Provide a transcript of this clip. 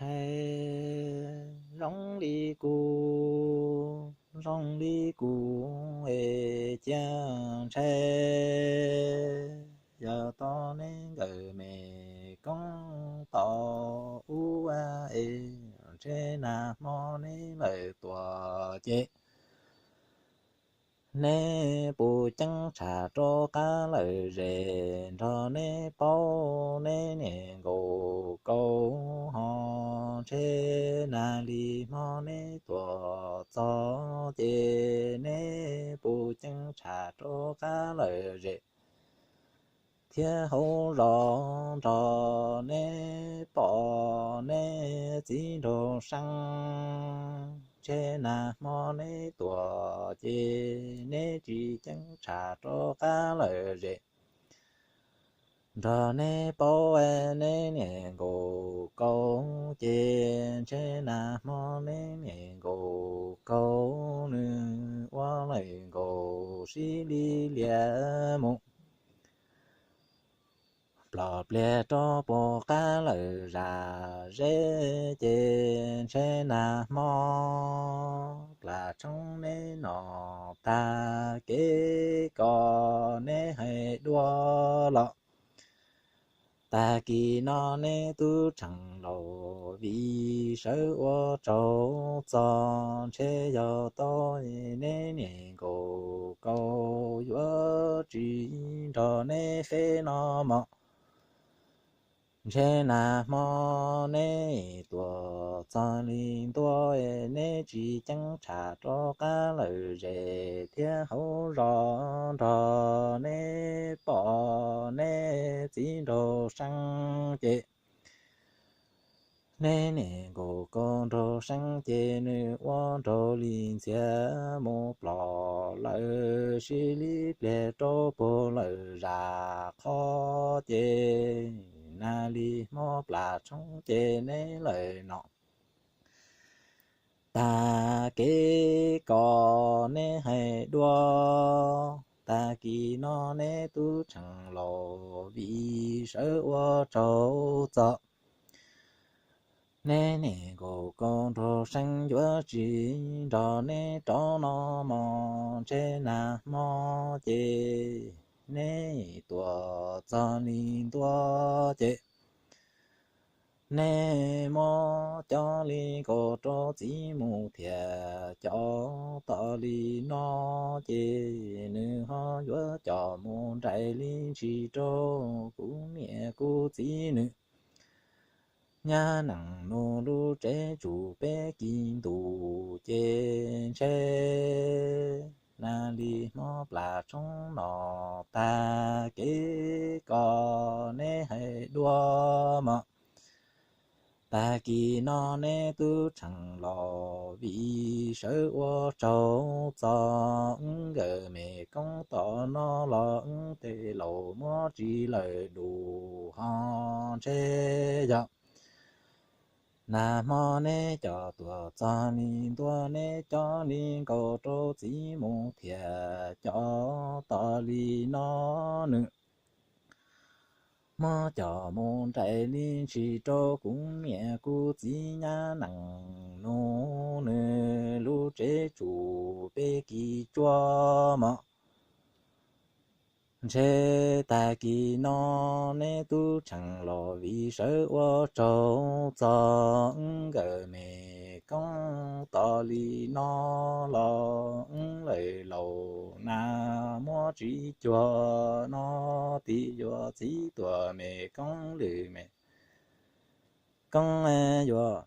Ntshai zoo li kuv, zoo li kuv es cia ntshai. Yog tau neb nkawm me koob tom ub es ntshe nag hmo neb lawm tuaj ces neb puas ceeb tshaj rov qab lawm zem. Nrog neb paub neb niam nkaus kaus ho ntshe nag li hmo neb tuaj txog ces neb puas ceeb tshaj rov qab lawm zem. Thiab hauv zos nrog neb pom neb txiv nraug Seeb, ntshe nag hmo neb tuaj ces neb tsis ceeb tshaj rov qab lawm zem. Nrog neb paub neb niam nkaus kaus ces ntshe nag hmo neb niam nkaus kaus nws ua lawm nkaus sib li lias mus plom pliag rau puag qab lawm zam zeb ces ntshe nag hmo plam tshoob neb nom tag kev kom neb hais dua los. Tag kis no neb tub tsheej laus vim sawv ua tsaug txog ntshe yog tau neb niam nkaus kaus yuav tsis nrog neb feb no mog. Ntshe nag hmo neb tuaj txog li ntua neb tsis ceeb tshaj rov qab lawm zem thiab hauv zos nrog neb pom neb txiv nraug Seeb ces neb niam nkaus kaus nraug Seeb ces nws ua nraug li ntxhias mus plom lawm sib li pliag rau puag lawm zam qhov ces nag li hmo plam tshoob ces neb lawm nom tag kev kom neb hais dua. Tag kis no neb tub tsheej laus vim sawv ua tsaug txog neb niam nkaus kaus nraug Seeb yuav tsis nrog neb rov no mog. Ntshe nag hmo ces neb tuaj txog li ntua ces neb muab cov li nkaus rau txiv mus thiab cov tom li no ces nws ho yuav coj mus nraim li ntsis rau kuv niam kuv txiv nws. Nyab nees nus lub tsev tsum peb kis ntus ces ntshe nag li hmo plam tshoob no tag kev kom neb hais dua mog. Tag kis no neb tub tsheej laus vim sawv ua tsaug txog nkawm me koob tom no los tej laus muab tsis lawm dus ho ntshe yog nag hmo neb coj tuaj txog li ntua neb cov li nkaus rau txiv mus thiab cov tom li no nws muab coj mus nraim li ntsis rau kuv niam kuv txiv nyab nees nus nws lub tsev tsum peb kis tsuas mog. Ntshe tag kis no neb tub tsheej laus vim sawv ua tsaug txog nkawm me koob tom li no los lawm laus nas muab tsis cuag no tim yuav txiv tuaj me koob lwm me koob yuav